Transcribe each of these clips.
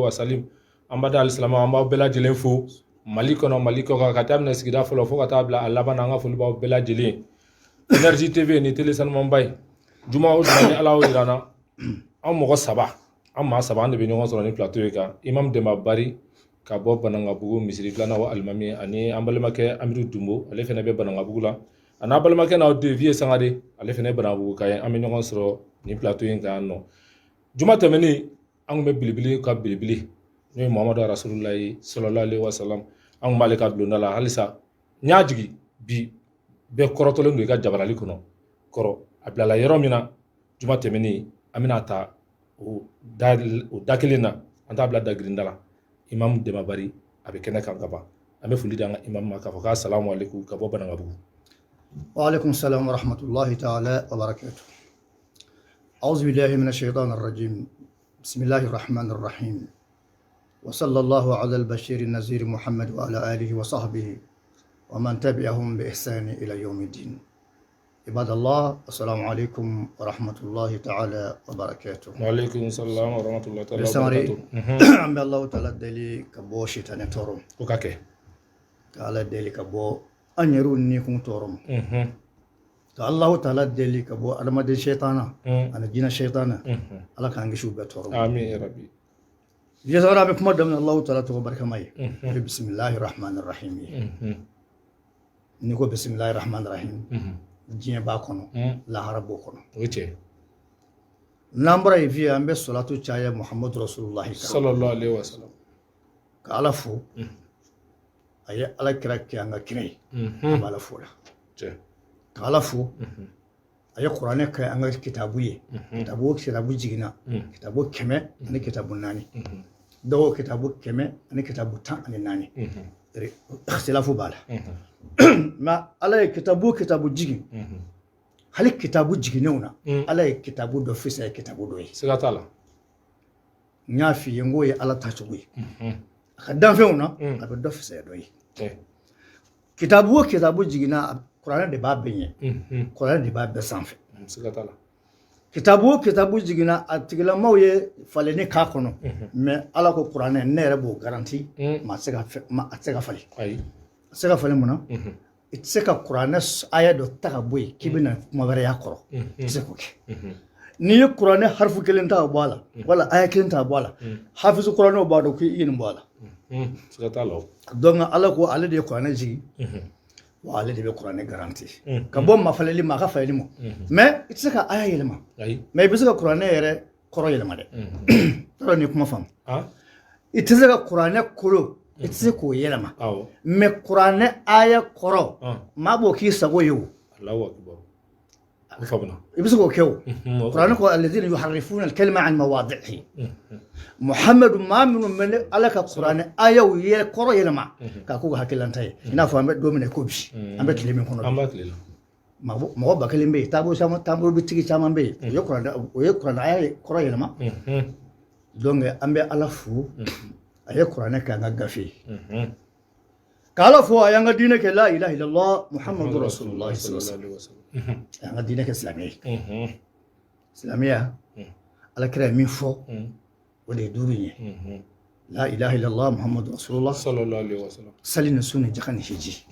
Wa salim. An b'a da alisilamɛw, an b'aw bɛɛ lajɛlen fo Mali kɔnɔ, Mali kɔ kan, ka daminɛ sigida fɔlɔ fo ka taa bila a laban na. An ka foli b'aw bɛɛ lajɛlen. Énergie TV ni télé sanumanba ye. Juma o juma, ni Ala y'o yira an na, an mɔgɔ saba, an maa saba, an de bɛ ɲɔgɔn sɔrɔ ni plateau ye kan: Imam Demba Bari ka bɔ Banankabugu, misiri filanan o alimami, ani an balimakɛ Amidu Dunbo, ale fana bɛ Banankabugu la, a n'a balimakɛ n'aw den Vieux Sangare, ale fana ye Banankabugu ka ye. An bɛ ɲɔgɔn sɔrɔ nin plateau in kan yan nɔ. Juma tɛmɛnen, an kun bɛ belebele ka belebele, n'o ye Muhamadu Rasululayi sallallahu alaihi wasallam. An kun b'ale ka bulonda la halisa. N y'a jigi bi, bɛɛ kɔrɔtɔlen don i ka jabarali kɔnɔ kɔrɔ. A bilala yɔrɔ min na juma tɛmɛnen, an bɛna ta o da, o da kelen na, an t'a bila dagirinda la. Imam Demba Bari, a bɛ kɛnɛ kan ka ban. An bɛ foli di an ka imam ma k'a fɔ k'a salamu aleykum ka bɔ Banankabugu. وعليكم السلام ورحمة الله تعالى وبركاته. أعوذ بالله من الشيطان الرجيم، بسم الله الرحمن الرحيم، وصلى الله على البشير النذير محمد وعلى آله وصحبه ومن تبعهم بإحسان إلى يوم الدين. عباد الله، السلام عليكم ورحمة الله تعالى وبركاته. Waaleykum salam wa rahmatullahi taala wa Sangare. barakatuh. An bɛ Allahu taala deli ka bɔ sitanɛ tɔɔrɔ ma. O ka kɛ. Ka Ala deli ka bɔ an yɛrɛw nikun tɔɔrɔ ma. Ka Allahu taala deli ka bɔ adamaden sɛtana ani jinɛ sɛtana. Ala k'an kisi u bɛɛ tɔɔrɔ ma. Amin ya rabbi. Vieux Sangare, an bɛ kuma daminɛ Allahu taala tɔgɔ barikama ye, o ye bisimilahi rahmani rahim ye. N'i ko bisimilahi rahmani rahim, diɲɛ b'a kɔnɔ, lahara b'o kɔnɔ. O ye tiɲɛ. N'an bɔra yen, Vieux, an bɛ salatu caya Muhammadu rasulullahi kan. Sallallahu alaihi wasallam. Ka Ala fo, a ye Ala kira kɛ an ka kira ye, an b'Ala fo la. Ka Ala fo, a ye kuranɛ kɛ an ka kitabu ye. Kitabu o kitabu jiginna, kitabu 104, dɔw kitabu 114, ikhtilafu b'a la. Mais Ala ye kitabu o kitabu jigin, hali kitabu jiginnenw na, Ala ye kitabu dɔ fisaya kitabu dɔ ye. Siga t'a la. N y'a f'i ye n k'o ye Ala tacogo ye a ka danfɛnw na, a bɛ dɔ fisaya dɔ ye. Kitabu o kitabu jiginna, kuranɛ de b'a bɛɛ ɲɛ, kuranɛ de b'a bɛɛ sanfɛ. Siga t'a la. Kitabu o kitabu jiginna, a tigilamaw ye falenni k'a kɔnɔ, mais Ala ko kuranɛ, ne yɛrɛ b'o garanti, maa tɛ se ka fɛ ma, a tɛ se ka falen. Ayi. A tɛ se ka falen. Mun na? I tɛ se ka kuranɛ aya dɔ ta ka bɔ yen k'i bɛna kuma wɛrɛ y'a kɔrɔ, i tɛ se k'o kɛ. N'i ye kuranɛ harifu kelen ta ka bɔ a la, wala aya kelen ta ka bɔ a la, hafizu kuranɛw b'a dɔn k'i ye nin bɔ a la. Siga t'a la o. Donc Ala ko ale de ye kuranɛ jigin, wa ale de bɛ kuranɛ garanti ka bɔ mafaleli ma, a ka faleli ma. Mais i tɛ se ka aya yɛlɛma. Ayi. Mais i bɛ se ka kuranɛ yɛrɛ kɔrɔ yɛlɛma dɛ. Tɔrɔ ni kuma faamu. I tɛ se ka kuranɛ kolo, i tɛ se k'o yɛlɛma. Mais kuranɛ aya kɔrɔ, maa b'o k'i sago ye o. Allahu akbar, o faamuna. I bɛ se k'o kɛ o. O. Kuranɛ ko alladhina yuharrifuna al-kalima an mawadhihi. Muhammadu, maa minnu bɛ ne Ala ka kuranɛ ayaw yɛrɛ kɔrɔ yɛlɛma k'a k'u ka hakililata ye, i n'a fɔ an bɛ don min na i ko bi, an bɛ tile min kɔnɔ An bi. b'a tile la. Mɔgɔ 1000 bɛ yen, taabolo caman, taabolo bitigi caman bɛ yen, o ye kuranɛ aya kɔrɔ yɛlɛma. Donc an bɛ Ala fo, a ye kuranɛ kɛ an ka gafe ye. Ka Ala fo, a y'an ka diinɛ kɛ la ilaha illallah Muhammadu rasulullah sallallahu alaihi wasallam. alaihi. A y'an ka diinɛ kɛ silamɛ ye. Silamɛya, Ala kira ye min fɔ, o de ye duuru in ye: la ilaha illallah Muhammadu rasulullah sallallahu alaihi wasallam, sali ni sun ni jaka ni hiji.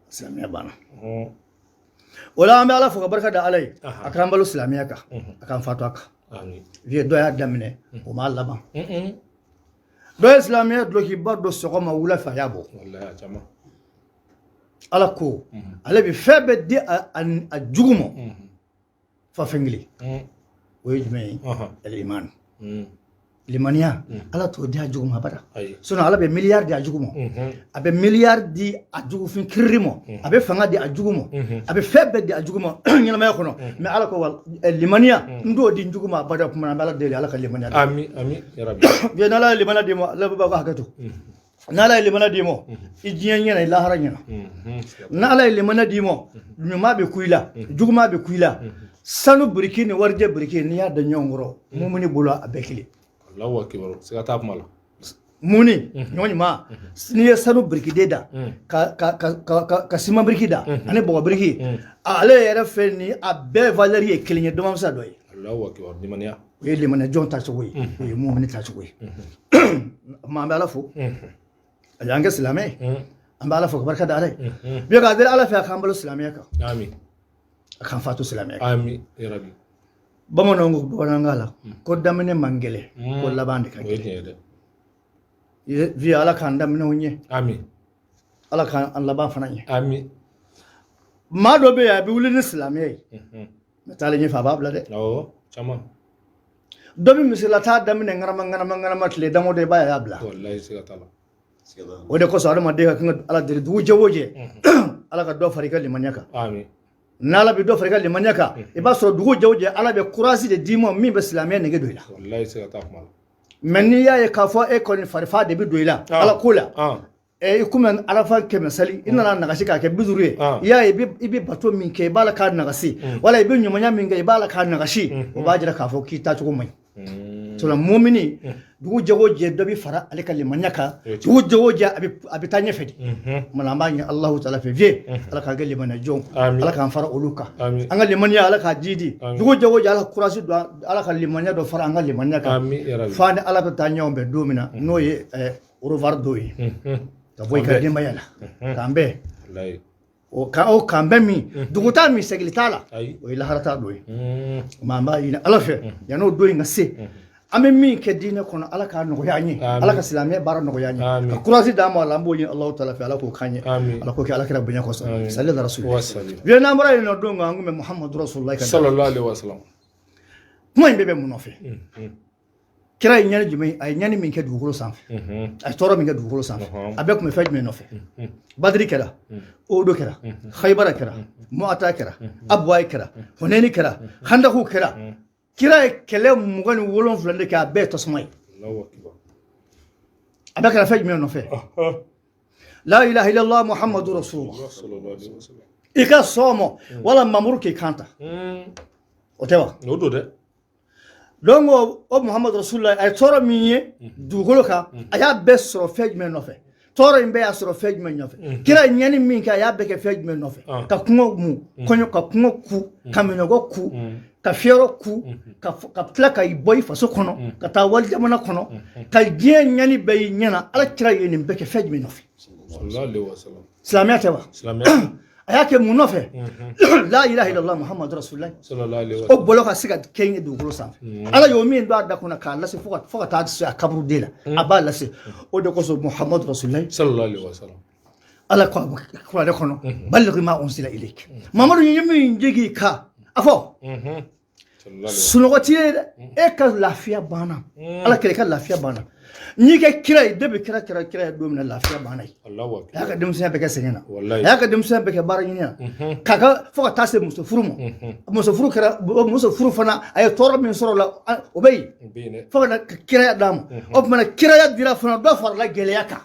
Silamɛya banna. O la, an bɛ Ala fo ka barika da Ala ye, a k'an balo silamɛya kan, a k'an fatu a kan. Amin. Vieux, dɔ y'a daminɛ, o m'a laban. Dɔ ye silamɛya dulokiba dɔ sɔgɔma, wula fɛ a y'a bɔ. Wallahi, a caman. Ala ko ale bɛ fɛn bɛɛ di a jugu ma fa fɛn kelen. O ye jumɛn ye? Aliman, limaniya. Ala t'o di a jugu ma abada. Ayi. Sinon Ala bɛ miliyari di a jugu ma, a bɛ miliyari di a jugufin kiriri ma, a bɛ fanga di a jugu ma, a bɛ fɛn bɛɛ di a jugu ma ɲɛnamaya kɔnɔ. Mais Ala ko wa limaniya, n t'o di n jugu ma abada. Kuma na, an bɛ Ala deli, Ala ka limaniya di. Amin, amin ya rabbi. Bien, n'Ala ye limaniya d'i ma, Ala b'a ka hakɛ to, n'Ala ye limaniya d'i ma, i diɲɛ ɲɛna, i lahara ɲɛna. N'Ala ye limaniya d'i ma, ɲuman bɛ ku i la, juguman bɛ ku i la. Sanu biriki ni warijɛ biriki, n'i y'a da ɲɔgɔn kɔrɔ, mumuni bolo, a bɛɛ kelen. Allahu akbar, siga t'a kuma la. Muni ɲɔgɔn ɲuman, n'i ye sanu birikiden da ka siman biriki da ani bɔgɔ biriki, ale yɛrɛ fɛ ni a bɛɛ valeur ye kelen ye, dɔ ma fisa dɔ ye. Allahu akbar, limaniya. O ye limaniya jɔn tacogo ye, o ye mumini tacogo ye. Ma an bɛ Ala fo, a y'an kɛ silamɛ ye. An bɛ Ala fo ka barika da Ala ye bi, k'a deli Ala fɛ a k'an balo silamɛya kan, Amin. a k'an fatu silamɛya kan. Amin ya Rabbi. Bamananw ko bamanankan la ko daminɛ man gɛlɛn, ko laban de ka O ye gɛlɛn. tiɲɛ ye dɛ. Vieux, Ala k'an daminɛw ɲɛ. Amin. Ala k'an laban fana ɲɛ. Amin. Maa dɔ bɛ yen, a bɛ wuli ni silamɛya ye, mɛ taalen ɲɛfɛ a b'a bila dɛ. Awɔ, caman. Dɔ bɛ misila t'a daminɛ ŋarama ŋarama ŋarama, tile damadɔ i b'a ye a y'a bila. Wallahi, siga t'a la. O de kosɔn adamaden ka kan ka Ala deli dugu jɛ o jɛ, Ala ka dɔ fara i ka limaniya kan. Amin. N'Ala bɛ dɔ fara i ka limaniya kan, i b'a sɔrɔ dugu jɛ o jɛ Ala bɛ courage de d'i ma min bɛ silamɛya nege don i la. Wallahi, siga t'a kuma la. Mɛ n'i y'a ye k'a fɔ e kɔni farifa de bɛ don i la Ala ko la, i komi Arafa 100 sali, i nana nagasi k'a kɛ 50 ye. I y'a ye, i bɛ bato min kɛ, i b'a la k'a nagasi, wala i bɛ ɲumanya min kɛ, i b'a la k'a nagasi, o b'a jira k'a fɔ k'i taacogo man ɲi. Sɔrɔ mumini, dugu jɛ o jɛ dɔ bɛ fara ale ka limaniya kan, dugu jɛ o jɛ a bɛ taa ɲɛfɛ de. Kumana an b'a ɲini Alahu taala fɛ, vieux, Ala k'an kɛ limaniya jɔnw, Ala k'an fara olu kan, an ka limaniya Ala k'a jidi, dugu jɛ o jɛ Ala courage don, Ala ka limaniya dɔ fara an ka limaniya kan, f'a ni Ala bɛ taa ɲɔgɔn bɛn don min na, n'o ye au revoir don ye, ka bɔ i ka denbaya la, k'an bɛn o k'an bɛn min dugu t'a min segili t'a la, o ye laharata don ye. Mɛ an b'a ɲini Ala fɛ, yann'o don in ka se, an bɛ min kɛ diinɛ kɔnɔ, Ala k'a nɔgɔya an ye, Ala ka silamɛya baara nɔgɔya an ye, ka courage d'an ma. An b'o ɲini Alahu taala fɛ, Ala k'o k'an ye, Ala k'o kɛ Ala kira bonya kosɔn, sali ala rasul. Vieux, n'an bɔra yen nɔ don, an kun bɛ Muhamadu Rasululahi kan, sallallahu alaihi wasallam. Kuma in bɛɛ bɛ mun nɔfɛ? Kira ye ɲani jumɛn, a ye ɲani min kɛ dugukolo sanfɛ, a ye tɔɔrɔ min kɛ dugukolo sanfɛ, a bɛɛ tun bɛ fɛn jumɛn nɔfɛ? Badiri kɛra, Odo kɛra, Khaybara kɛra, Mu'ata kɛra, Abuwayi kɛra, Hunɛni kɛra, Handaku kɛra. Kira ye kɛlɛ 27 de kɛ, a bɛɛ ye tasuma ye. A bɛɛ kɛra fɛn jumɛn nɔfɛ? La ilaha illallah Muhammadu Rasulullah. I ka sɔn ma wala mamuru k'i kan ta, o tɛ wa? O don dɛ. Donc o Muhammadu Rasulullah, a ye tɔɔrɔ min ye dugukolo kan, a y'a bɛɛ sɔrɔ fɛn jumɛn nɔfɛ? Tɔɔrɔ in bɛɛ y'a sɔrɔ fɛn jumɛn nɔfɛ? Kira ye ɲɛni min kɛ, a y'a bɛɛ kɛ fɛn jumɛn nɔfɛ? Ka kungo mu kɔɲɔ, ka kungo ku, ka minɔgɔ ku, ka fiyɔrɔ ku, ka tila ka bɔ i faso kɔnɔ ka taa wali jamana kɔnɔ, ka diɲɛ ɲɛni bɛɛ y'i ɲɛna. Ala kira ye nin bɛɛ kɛ fɛn jumɛn nɔfɛ? Silamɛya tɛ wa? A y'a kɛ mun nɔfɛ? La ilaha illallah Muhammadu Rasulullah. O bɔlɔ ka se ka kɛ ɲɛ dugukolo sanfɛ, Ala y'o min don a da kɔnɔ k'a lase fo ka taa se a kaburuden la, a b'a lase. O de kosɔn Muhammadu Rasulullah, Ala ko kuranɛ kɔnɔ, baligh ma unzila ilayk, Mamadu ye min jigin i kan, a fɔ sunɔgɔ t'i ye dɛ, e ka lafiya banna, Ala kɛra i ka lafiya banna. N'i kɛ kira ye, depuis kira kɛra kira ye don min na, lafiya banna ye. A y'a ka denmisɛnya bɛɛ kɛ sɛgɛn na, a y'a ka denmisɛnya bɛɛ kɛ baara ɲini na, k'a ka fo ka taa se muso furu ma. Muso furu kɛra, muso furu fana, a ye tɔɔrɔ min sɔrɔ o la, o bɛ yen, fo ka na kiraya d'a ma. O tuma na kiraya dira fana, dɔ farala gɛlɛya kan.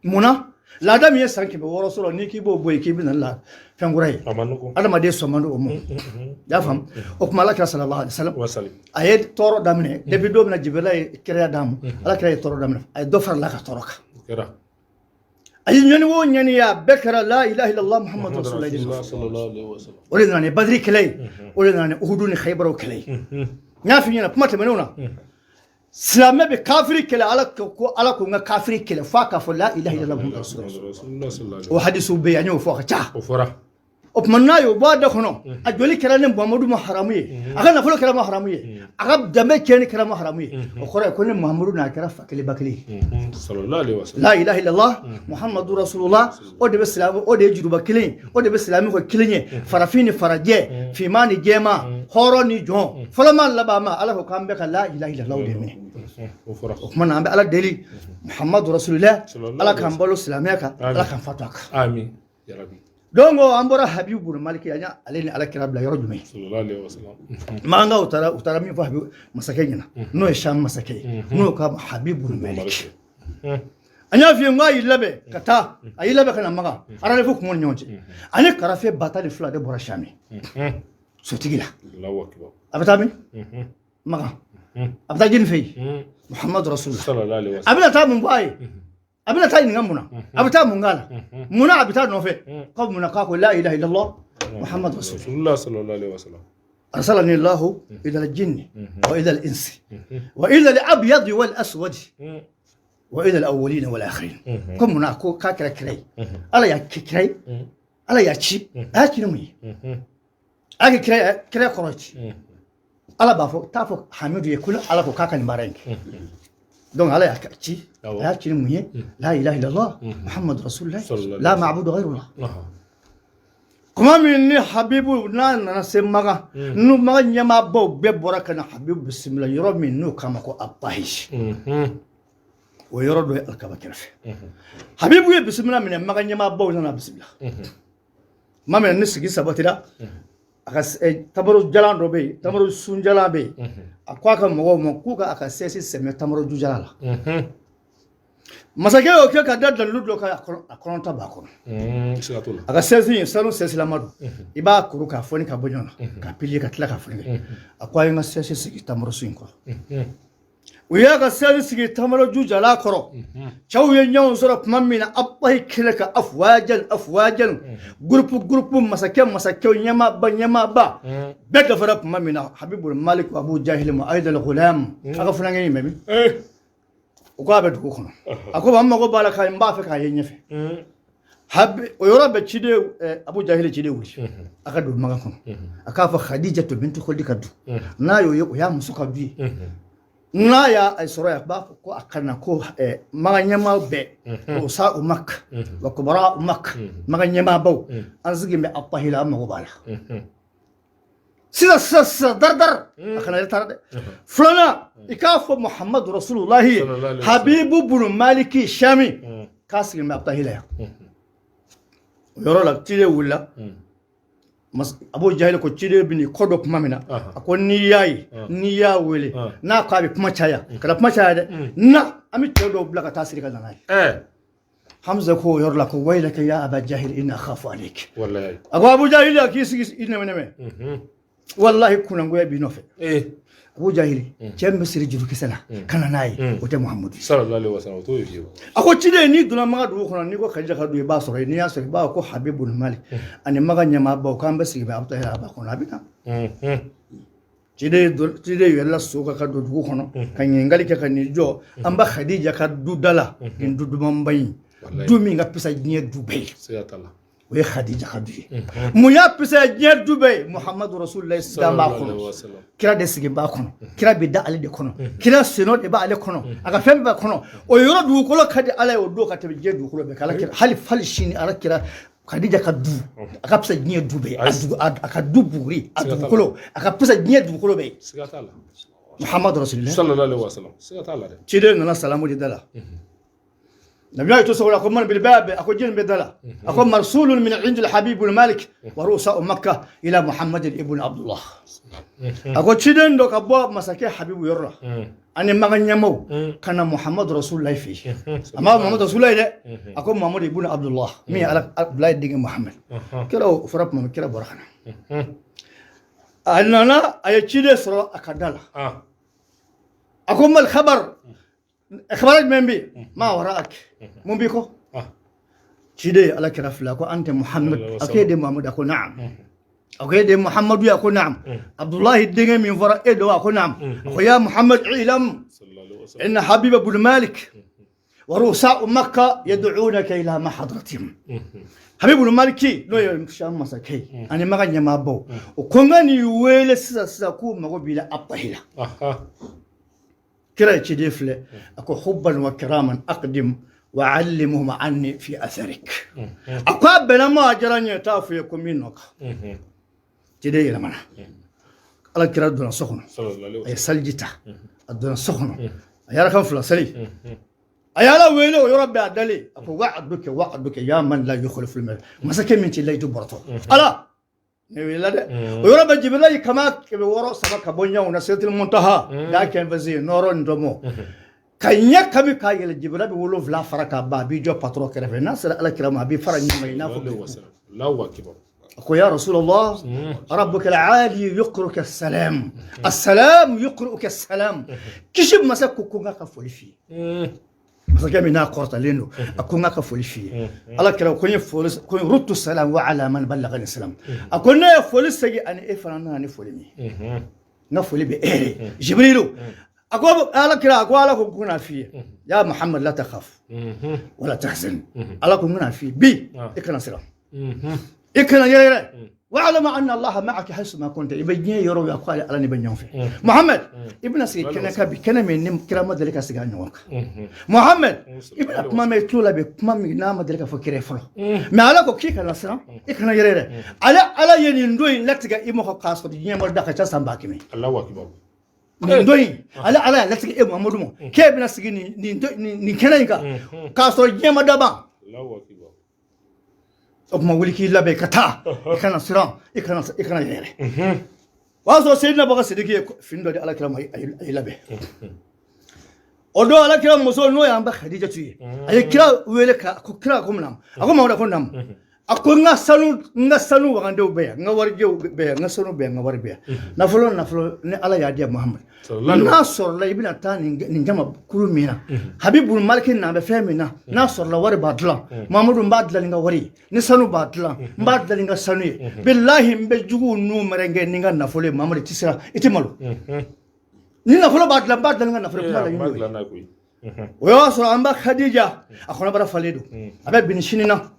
Munna? Laada min ye san 600 sɔrɔ, n'i k'i b'o bɔ yen k'i bɛ na la fɛn kura ye, adamaden sɔn man di o ma. I y'a faamu? O tuma Ala kira sallallahu alaihi wasallam, a ye tɔɔrɔ daminɛ depuis don min na Jibirila ye kiraya d'a ma. Ala kira ye tɔɔrɔ daminɛ, a ye dɔ farala ka tɔɔrɔ kan. A ye ɲɛni o ɲɛni ye, a bɛɛ kɛra la ilaha illallah Muhammadu Rasulullah. O de nana ni Badiri kɛlɛ ye, o de nana ni Uhudu ni Khaybaraw kɛlɛ ye. N y'a f'i ɲɛna kuma tɛmɛnenw na, silamɛ bɛ kafiri kɛlɛ, Ala ko Ala ko n ka kafiri kɛlɛ f'a k'a fɔ la ilaha illallah Muhammadu Rasulullah. O hadisiw bɛ yen, an y'o fɔ a ka ca. O tuma n'a y'o bɔ a da kɔnɔ, a joli kɛra ni Muhamadu ma haramu ye, a ka nafolo kɛra ma haramu ye, a ka danbe tiɲɛni kɛra ma haramu ye. O kɔrɔ ye ko ni Muhamadu n'a kɛra fa kelen ba kelen ye. La ilaha illallah Muhammadu Rasulullah, o de bɛ silamɛ, o de ye juruba kelen ye, o de bɛ silamɛ kɔ kelen ye, farafin ni farajɛ, finman ni jɛman, hɔrɔn ni jɔn, fɔlɔma laban ma, Ala ko k'an bɛɛ ka la ilaha illallah de minɛ. O tuma na an bɛ Ala deli, Muhammadu Rasulullah, Ala k'an balo silamɛya kan, Ala k'an fatu a kan. Donc an bɔra Habibu bun Maliki, an y'ale ni Ala kira bila yɔrɔ jumɛn? Makankaw taara, u taara min fɔ Habibu masakɛ ɲɛna, n'o ye Sham masakɛ ye, n'o ka Habibu bun Maliki. An y'a f'i ye n ko a y'i labɛn ka taa, a y'i labɛn ka na Makan, rendez-vous kun ni ɲɔgɔn cɛ. Ani karafe 12 de bɔra Sham sotigi la. A bɛ taa min? Makan. A bɛ taa jeli fɛ yen? Muhammadu Rasulullah. A bɛna taa mun fɔ a ye? A bɛna taa ɲininka mun na? A bɛ taa mun k'a la? Munna a bɛ taa nɔfɛ? Ko munna k'a ko la ilaha illallah Muhammadu Rasulullah. Arsalani Allahu ila al-jinni wa ila al-insi wa ila al-abyadi wal aswadi wa ila al-awwalina wal akhirin. Ko munna ko k'a kɛra kira ye? Ala y'a kɛ kira ye, Ala y'a ci, a y'a ci ni mun ye? A y'a kɛ kira ye, kira kɔrɔ ci. Ala b'a fɔ, t'a fɔ Hamidu ye ko Ala ko k'a ka nin baara in kɛ. Donc Ala y'a ci, a y'a ci ni mun ye? La ilaha illallah Muhammadu rasulullah la ma'budu ghayrullah. Kuma min ni Habibu n'a nana se Makan, n'u Makan ɲɛmaabaw bɛɛ bɔra ka na Habibu bisimila yɔrɔ min n'o kama ko Abahi, o yɔrɔ dɔ ye Alikaba kɛrɛfɛ. Habibu ye bisimila minɛ, Makan ɲɛmaabaw nana bisimila. Tuma min ni sigi sabatira, a ka tamaro jalan dɔ bɛ yen, tamaro sunjalan bɛ yen. A ko a ka mɔgɔw ma k'u ka a ka sɛsi sɛmɛ tamaro jujalan la. Masakɛ y'o kɛ ka da dalilu dɔ kan, a kɔnɔta b'a kɔnɔ. A ka sɛsi in, sanu sɛsilama don, i b'a kuru k'a fɔni ka bɔ ɲɔgɔn na, k'a piliye ka tila k'a fɔni kɛ. A ko a ye n ka sɛsi sigi tamaro sun in kɔrɔ. U y'a ka sɛsi sigi tamaro jujalan kɔrɔ. Cɛw ye ɲɔgɔn sɔrɔ tuma min na, Abahi kɛlɛ ka afuwajan afuwajan, gurupu gurupu, masakɛ masakɛw, ɲɛmaaba ɲɛmaaba bɛɛ dafara tuma min na, Habibu Malik Abu Jahili ma ayidal gulam, a ka funankɛ in bɛ min? U ko a bɛ dugu kɔnɔ. A ko an mago b'a la, n b'a fɛ k'a ye ɲɛfɛ. O yɔrɔ bɛ ciden Abu Jahili ciden wuli a ka don Makan kɔnɔ, a k'a fɔ Khadijatu bintu Khuldi ka du, n'a y'o ye, o y'a muso ka du ye. N'a y'a sɔrɔ yen, a b'a fɔ ko a ka na ko Makan ɲɛmaa bɛɛ, o sa o Maka wa kubara o Maka, Makan ɲɛmaabaw, an sigi bɛ Abahi la, an mago b'a la sisan sisan sisan, daridari, a kana taara dɛ. Filanan, i k'a fɔ Muhammadu Rasulullahi Habibu bunu Maliki Shami k'a sigi bɛ Abahi la yan. O yɔrɔ la ciden wulila. Abu Jahili ko ciden bɛ n'i kɔ dɔ kuma min na, a ko n'i y'a ye, n'i y'a wele, n'a ko a bɛ kuma caya, kana kuma caya dɛ, na an bɛ cɛ dɔw bila ka taa siri ka na n'a ye. Hamza ko o yɔrɔ la ko waylaka ya Aba Jahili inni akhafu alayk. A ko Abu Jahili, a k'i sigi i nɛmɛ nɛmɛ, wallahi kunangoya b'i nɔfɛ. Abu Jahili, cɛ min bɛ siri jurukisɛ la ka na n'a ye, o tɛ Muhammadu. A ko ciden, n'i donna Makan dugu kɔnɔ, n'i ko Khadija ka du, i b'a sɔrɔ yen. N'i y'a sɔrɔ, i b'a fɔ ko Habibu Malik ani Makan ɲɛmaabaw k'an bɛ sigi bɛ Abu Jahili a b'a kɔnɔ, a bɛ na. Ciden yɛlɛla so kan ka don dugu kɔnɔ ka ɲininkali kɛ ka n'i jɔ an ba Khadija ka du da la. Nin du dumanba in, du min ka fisa diɲɛ du bɛɛ ye, o ye Khadija ka du ye. Mun y'a fisaya diɲɛ du bɛɛ ye? Muhammadu Rasulullah dan b'a kɔnɔ, kira de sigi b'a kɔnɔ, kira bɛ da ale de kɔnɔ, kira senɔ de b'ale kɔnɔ, a ka fɛn bɛɛ kɔnɔ. O yɔrɔ dugukolo ka di Ala ye o don ka tɛmɛ diɲɛ dugukolo bɛɛ kan. Ala kira hali fali sini, Ala kira Khadija ka du, a ka fisa diɲɛ du bɛɛ ye. A ka du buguri, a dugukolo, a ka fisa diɲɛ dugukolo bɛɛ ye. Muhammadu Rasulullah ciden nana salamu di da la. Nabiya to sɔgɔla ko man bil bab, a ko jin bɛ da la? A ko marsulun min indi al-habib al-malik wa rusa Makkah ila Muhammad ibn Abdullah. A ko ciden dɔ ka bɔ masakɛ Habibu yɔrɔ la ani Makan ɲɛmaaw ka na Muhammad Rasulullah fɛ yen. A ma Muhammad Rasulullah dɛ, a ko Muhammad ibn Abdullah min ye Ala Abdulayi denkɛ Muhammad. Kira o fɔra tuma min, kira bɔra ka na, a nana, a ye ciden sɔrɔ a ka da la. A ko mal khabar, khabar jumɛn bɛ yen? Ma waraak, mun b'i kɔ? Ciden Ala kira fila ko anta Muhammad, a ko e de Muhammad? A ko naam. A ko e de Muhammadu? A ko naam. Abdullahi denkɛ min fɔra e don? A ko naam. A ko ya Muhammad ilam inna Habiba bun Malik wa rusa Makkah yad'unaka ila mahadratihim. Habibu Maliki n'o ye Sham masakɛ ye ani Makan ɲɛmaabaw, o ko n ka n'i wele sisan sisan k'u mago b'i la Abahi la. Kira ye ciden filɛ, a ko hubban wa kiraman aqdim wa allimhum anni fi atharik. A ko a bɛnna ma, a diyara n ye, t'a f'u ye ko min nɔ kan. Ciden yɛlɛmana, Ala kira donna so kɔnɔ, a ye saliji ta, a donna so kɔnɔ, a ye arakan fila sali, a ye Ala wele. O yɔrɔ bɛɛ a dalen, a ko wa'aduka wa'aduka ya man la yukhlifu al-mi'ad, masakɛ min tɛ layidu bɔrɔtɔ, Ala ne wele dɛ. O yɔrɔ bɛ Jibila yi kama 600 saba ka bɔ ɲɛw na Sidratul Muntaha da kɛn fɛsi nɔrɔ nin dɔmɔ ka ɲɛ kami k'a yɛlɛ. Jibila bɛ 7 fara k'a ban, a b'i jɔ patɔrɔn kɛrɛfɛ. N'a sera Ala kira ma, a b'i fara ɲɛ ma i n'a fɔ a ko ya Rasulallah rabbuka al-ali yuqri'uka as-salam, as-salam yuqri'uka as-salam. Kisi masa ko ko n ka foli f'i ye. Masakɛ min n'a kɔrɔtalen don, a ko n k'a ka foli f'i ye. Ala kira ko n ye foli, ko n rudtu salam wa ala man ballagani salam. A ko ne ye foli segin ani e fana nana ni foli min ye, n ka foli bɛ e yɛrɛ ye. Jibrilu a ko ala kira, a ko ala ko n k'a f'i ye: ya Muhammad, la takhaf wala tahzan. Ala ko n kana f'i ye bi, i kana siran, i kana yɛrɛ yɛrɛ. واعلم ان الله معك حيث ما كنت. I bɛ diɲɛ yɔrɔ o ko ala ni bɛ ɲɔgɔn fɛ. Muhammad, i bɛna sigi kɛnɛ kan bi, kɛnɛ min ni kira ma deli ka sigi a ɲɔgɔn kan. Muhammad, i bɛna kuma mɛn i tulo la bi, kuma min n'a ma deli ka fɔ kira ye fɔlɔ. Mais ala ko k'i kana siran, i kana yɛrɛ yɛrɛ. Ale ala ye nin don in latigɛ i ma k'a sɔrɔ diɲɛ ma da ka ca san 100 000. Allahu akbar. Nin don in, ale ala y'a latigɛ e Muhammadu ma k'e bɛna sigi nin kɛnɛ in kan k'a sɔrɔ diɲɛ ma daban. Allahu akbar. O tuma wuli k'i labɛn ka taa, i kana siran, i kana yɛrɛ. O y'a sɔrɔ Seyidina Bakari Sidiki ye fini dɔ di alakira ma, a y'i labɛn. O don alakira muso, n'o y'an ba Khadijatu ye, a ye kira wele ka ko kira ko mun, a ko Mamadu, ko namu. A ko n ka sanu wagandenw bɛ yan, n ka warijɛw bɛ yan, n ka sanu bɛ yan, n ka wari bɛ yan, nafolo ni ala y'a di Muhamadu. N'a sɔrɔla i bɛna taa nin jama kuru min na, Habibu Maliki na bɛ fɛn min na, n'a sɔrɔla wari b'a dilan, Muhamadu, n b'a dilan ni n ka wari ye, ni sanu b'a dilan, n b'a dilan ni n ka sanu ye. Bilahi, n bɛ juguw n'u mɛrɛnkɛ ni n ka nafolo ye. Muhamadu, i tɛ siran, i tɛ malo. Ni nafolo b'a dilan, n b'a dilan ni n ka nafolo ye. Kuma laɲini y'o ye. O y'a sɔrɔ an ba Khadija a kɔnɔbara falen don, a bɛ bin sini na.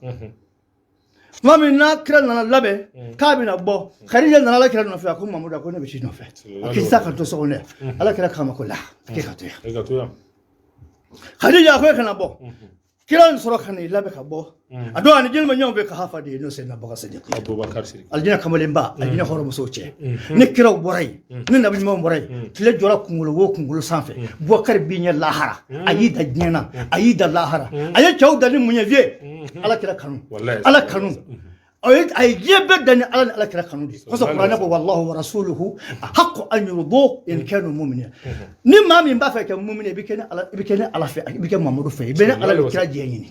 Tuma min n'a kira nana labɛn k'a bɛna bɔ, Khadija nana ala kira nɔfɛ. A ko Mamudu, a ko ne bɛ t'i nɔfɛ. A k'i tɛ ka to so kɔnɔ yan. Ala kira k'a ma ko la, k'e ka to yan. Khadija a ko e kana bɔ. Kira in sɔrɔ ka n'i labɛn ka bɔ. A don ani jeli ma ɲɔgɔn fɛ ka hafa de ye, n'o Seyidina Bakari Sidiki, alijinɛ kamalenba, alijinɛ hɔrɔnmusow cɛ. Ni kiraw bɔra yen, ni nabi ɲumanw bɔra yen, tile jɔra kunkolo wo kunkolo sanfɛ. Bubakari b'i ɲɛ lahara, a y'i da diɲɛ na, a y'i da lahara. A ye cɛw da ni mun ye? Vie ala kira kanu, ala kanu. A ye diɲɛ bɛɛ da ni ala ni ala kira kanu de kosɔn. Kuranɛ ko: wallahu wa rasuluhu ahaqqu an yurduhu in kanu mu'minin. Ni maa min b'a fɛ ka kɛ mumini, i bɛ kɛ ni ala, i bɛ kɛ ni ala fɛ, i bɛ kɛ Mamadu fɛ, i bɛ ni ala ni kira diɲɛ ɲini.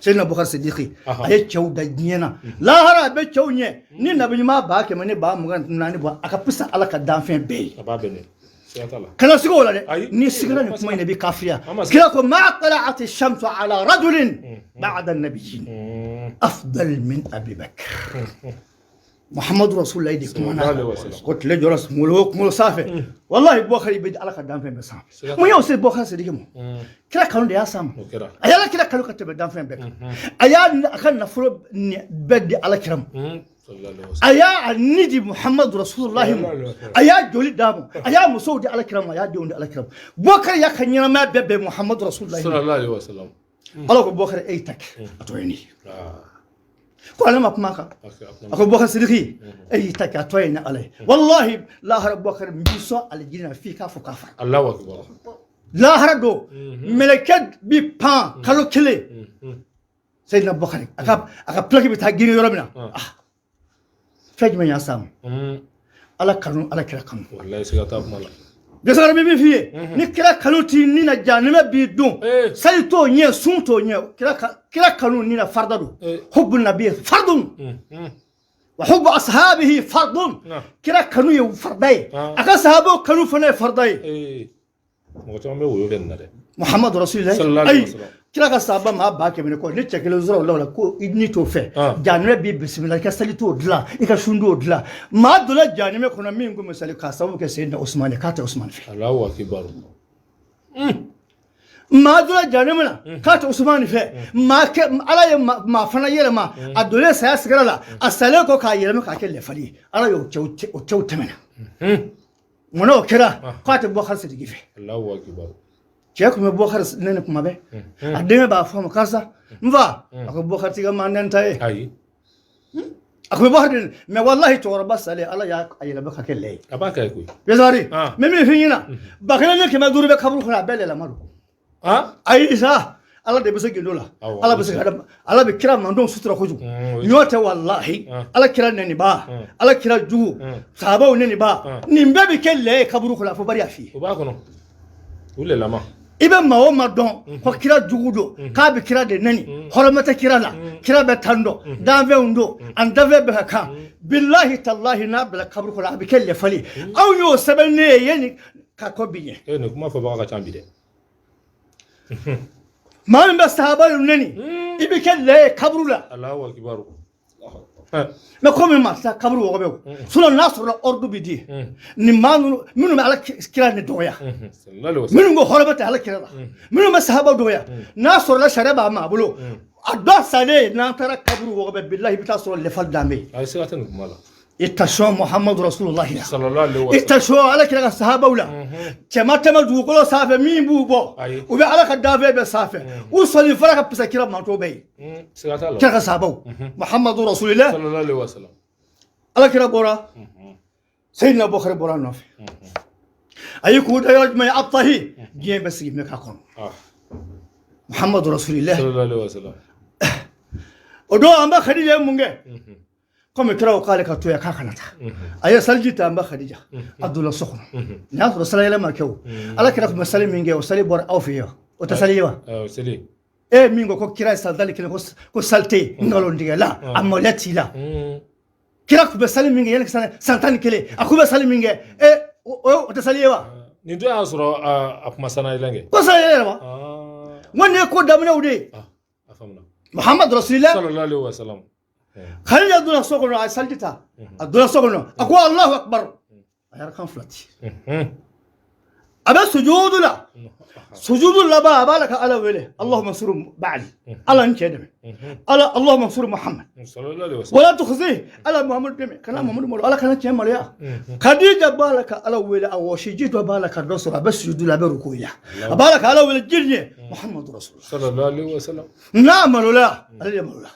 Seyidina Bakari Sidiki, a ye cɛw da diɲɛ na, lahara a bɛ cɛw ɲɛ ni nabi ɲuman 124,000 bɔ. A ka fisa ala ka danfɛn bɛɛ ye. Kana siga o la dɛ. N'i sigira nin kuma in na, i bɛ kafiriya. Kira ko: ma tala'at shamsu ala rajulin ba'da nabiyyin afdal min Abi Bakr. Muhammadu Rasulullah de kuma na ko tile jɔra kunkolo o kunkolo sanfɛ. Wallahi, Bubakari bɛ ala ka danfɛn bɛɛ sanfɛ. Mun y'o se Bubakari Sidiki ma? Kira kanu de y'a s'a ma. A y'ala kira kanu ka tɛmɛ danfɛn bɛɛ kan. A y'a a ka nafolo bɛɛ di ala kira ma. A y'a ni di Muhammadu Rasulullah ma. A y'a joli d'a ma. A y'a musow di ala kira ma. A y'a denw di ala kira ma. Bubakari y'a ka ɲɛnamaya bɛɛ bɛn Muhammadu Rasulullah ma. Ala ko Bubakari, e y'i ta kɛ, a tɔ ye nin ye. Ko ale ma kuma kan. A ko Bubakari Sidiki, e y'i ta kɛ, a tɔ ye ni ala ye. Wallahi, lahara Bubakari n b'i sɔn alijinɛ f'i k'a fɔ k'a fara. Lahara don mɛlɛkɛ bi pan kalo kelen, Seyidina Bubakari a ka plaque bɛ taa girin yɔrɔ min na. Ah, fɛn jumɛn y'a s'a ma? Ala kanu, ala kira kanu. Gesara bɛ min f'i ye, ni kira kanu t'i ni na, jahanamɛ b'i don. Sali t'o ɲɛ, sun t'o ɲɛ. Kira kanu ni na farida don. Hubbu nabi fardun wa hubbu ashabihi fardun. Kira kanu ye farida ye, a ka sahabaw kanu fana ye farida ye. Mɔgɔ caman bɛ woyo kɛ nin na dɛ. Muhammadu Rasulillah, ayi, kira ka sahaba maa 100 000 ni kɔ, ni cɛ kelen sɔrɔ o la, o la ko i ni t'o fɛ, jahanamɛ b'i bisimila. I ka sali t'o dilan, i ka sun t'o dilan. Maa donna jahanamɛ kɔnɔ min ko misali k'a sababu kɛ Seyidina Usumani, k'a tɛ Usumani fɛ. Allahu akbar. Maa donna jahanamɛ na k'a tɛ Usumani fɛ. Maa kɛ ala ye maa fana yɛlɛma, a donnen saya sigara la, a salen kɔ k'a yɛlɛma k'a kɛ lɛfali ye. Ala y'o cɛw tɛmɛna. Munna o kɛra? K'a tɛ Bubakari Sidiki fɛ. Allahu akbar. Cɛ tun bɛ Bubakari nɛni kuma bɛɛ. A denkɛ b'a fɔ a ma: karisa, n fa. A ko Bubakari t'i ka maa nɛni ta ye. Ayi. A ko Bubakari nɛni, mais wallahi, cɛkɔrɔba salen, ala y'a yɛlɛma ka kɛ lɛ ye. A b'a kɛ koyi. Besari, n bɛ min f'i ɲɛna, 1500 bɛ kaburu kɔnɔ, a bɛɛ lɛlama don. Ayi sa, ala de bɛ se gindo la. Ala bɛ se ka ala bɛ kira mandenw sutura kojugu. Ɲɔ tɛ, wallahi, ala kira nɛniba, ala kira jugu, sahabaw nɛniba, nin bɛɛ bɛ kɛ lɛ ye kaburu kɔnɔ. A fɔ bari y'a f'i ye. O b'a kɔnɔ, u lɛlama. I bɛ maa o maa dɔn ko kira jugu don, k'a bɛ kira de nɛni, hɔrɔma tɛ kira la, kira bɛ tan dɔn, danfɛnw don, ani danfɛn bɛɛ ka kan, bilahi talahi, n'a bila kaburu kɔnɔ, a bɛ kɛ lɛfali. Anw y'o sɛbɛn ne ye yanni ka kɔ bi ɲɛ. Nin kuma fɔbaga ka ca bi dɛ. Maa min bɛ sahaba neni, i bɛ kɛ lɛ ye kaburu la. Allahu akbar. Mais komi maa tɛ kaburu wɔgɔbɛ o, sinon n'a sɔrɔla ordre bɛ di nin maa ninnu minnu bɛ ala kira ni dɔgɔya, minnu ko hɔrɔn tɛ ala kira la, minnu bɛ sahaba dɔgɔya, n'a sɔrɔla sariya b'a maa bolo, a dɔ salen n'an taara kaburu wɔgɔbɛ, bilahi, i bɛ taa sɔrɔ lɛfa dan bɛ yen. Ayi, siga tɛ nin kuma la. I tɛ Muhammadu Rasulullahi la. Sallallahu alaihi I tɛ sɔn ala kira ka sahabaw la. Cɛ ma tɛmɛ dugukolo sanfɛ min b'u bɔ. U bɛ ala ka danfɛn bɛɛ sanfɛ, u sɔnni fara ka pisa kira mantɔ bɛɛ ye. Siga t'a la. Kira ka sahabaw, Muhammadu Rasulillah. Sallallahu alaihi wasallam. Ala kira bɔra, Seyidina Abubakar bɔra a nɔfɛ. A y'i kun da yɔrɔ jumɛn? Abtahi, diɲɛ bɛ sigi mɛ k'a kɔnɔ. Muhammadu Rasulillah. Sallallahu alaihi wasallam. O don, an ba Khadija ye mun kɛ? Komi kira ko k'ale ka to yan, k'a kana taa, a ye saliji ta. An ba Khadija a donna so kɔnɔ. Nin y'a sɔrɔ sali yɛlɛma kɛ o. Ala kira tun bɛ sali min kɛ, o sali bɔra aw fɛ yen wa? O tɛ sali ye wa? Seli. E min ko ko kira ye sali 11, ko sali tɛ yen, nkalontigɛla, a maloya t'i la. Kira tun bɛ sali min kɛ yanni san 11, a kun bɛ sali min kɛ, e o tɛ sali ye wa? Nin don y'a sɔrɔ a kuma sanna yɛlɛn kɛ. Ko sali yɛlɛ wa? N ko nin ye ko daminɛw de ye. A faamuna. Muhammadu Rasulillah. Sallallahu alaihi wasallam. Khadija donna so kɔnɔ, a ye saliji ta, a donna so kɔnɔ, a ko Allahu akbar, a yɛrɛ kan fila ci. A bɛ sujudu la, sujudu laban, a b'a la ka Ala wele: Allahumma ansur ba'li, Ala n cɛ dɛmɛ, Ala, Allahumma ansur Muhammad sallallahu alaihi wasallam wala tukhzi, Ala Muhammadu dɛmɛ, kana Muhammadu malo, Ala kana cɛ maloya. Khadija b'a la ka Ala wele, a wɔsi ji dɔ b'a la ka dɔ sɔrɔ. A bɛ sujudu la, a bɛ ruku la, a b'a la ka Ala wele jiri ye Muhammadu Rasulullah. Sallallahu alaihi wasallam. N'a malola, ale de malola.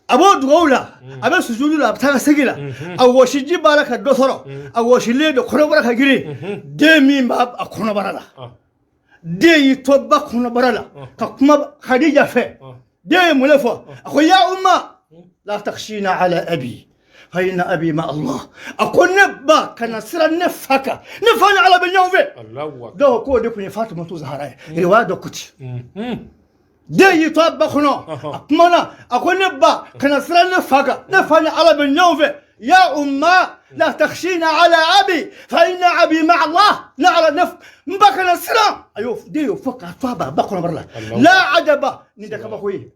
A b'o dugawu la, a bɛ sujudu la, a bɛ taa ka segin la, a wɔsiji b'a la ka dɔ sɔrɔ, a wɔsilen don, kɔnɔbara ka girin. Den min b'a a kɔnɔbara la, den y'i to ba kɔnɔbara la ka kuma Khadija fɛ. Den ye mun de fɔ? A ko: ya umma la takhshina ala abi fa inna abi ma Allah. A ko: ne ba, kana siran ne fa kan, ne fa ni Ala bɛ ɲɔgɔn fɛ. Dɔw k'o de tun ye Fatumatu Zahara ye, riwaya dɔ ko ten. Den y'i to a ba kɔnɔ, a kumana, a ko: ne ba, kana siran ne fa kan, ne fa ni Ala bɛ ɲɔgɔn fɛ. Ya umma la takhshina ala abi fa inna abi ma Allah. Ne Ala, ne n ba, kana siran. A y'o den y'o fɔ k'a to a ba ba kɔnɔbara la. La ajaba, nin tɛ kabako ye,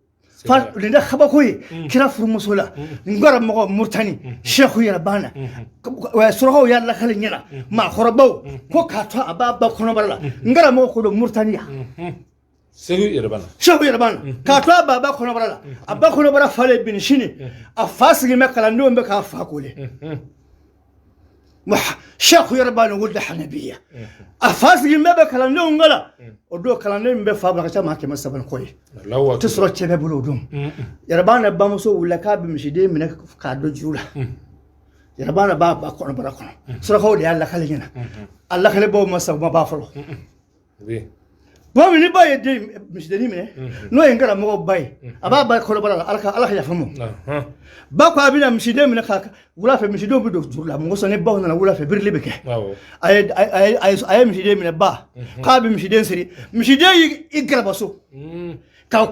nin tɛ kabako ye kira furumuso la. N karamɔgɔ Murutani Seku yɛrɛ banna, surakaw y'a lakale ɲɛna, maakɔrɔbaw ko k'a to a b'a ba kɔnɔbara la. N karamɔgɔ ko don Murutani yan. Segu yɛrɛ bana. Seku yɛrɛ banna k'a to a ba ba kɔnɔbara la. A ba kɔnɔbara falen bin sini, a fa sigilen bɛ, kalandenw bɛ k'a fa kole. Seku yɛrɛ b'a wuli hanabiya, a fa sigilen bɛ kalandenw kala. O don, kalanden min bɛ fa bolo, a ka ca maa 300 ni kɔ ye. O tɛ sɔrɔ cɛ bɛɛ bolo o don. Yɛrɛbana bamuso wulila k'a bɛ misiden minɛ k'a don juru la. Yɛrɛbana b'a ba kɔnɔbara kɔnɔ, surakaw de y'a lakale ɲɛna. A lakalebaw ma sa, u ma ban fɔlɔ. Tuma min ni ba ye den misidennin minɛ, n'o ye n karamɔgɔ ba ye, a b'a ba kɔnɔbara la, Ala ka yafa ma. Ba ko a bɛna misiden minɛ ka wula fɛ, misidenw bɛ don juru la. Mɔgɔ sɔn ni baw nana wula fɛ, birili bɛ kɛ. A ye misiden minɛ, ba k'a bɛ misiden siri, misiden y'i garaba so ka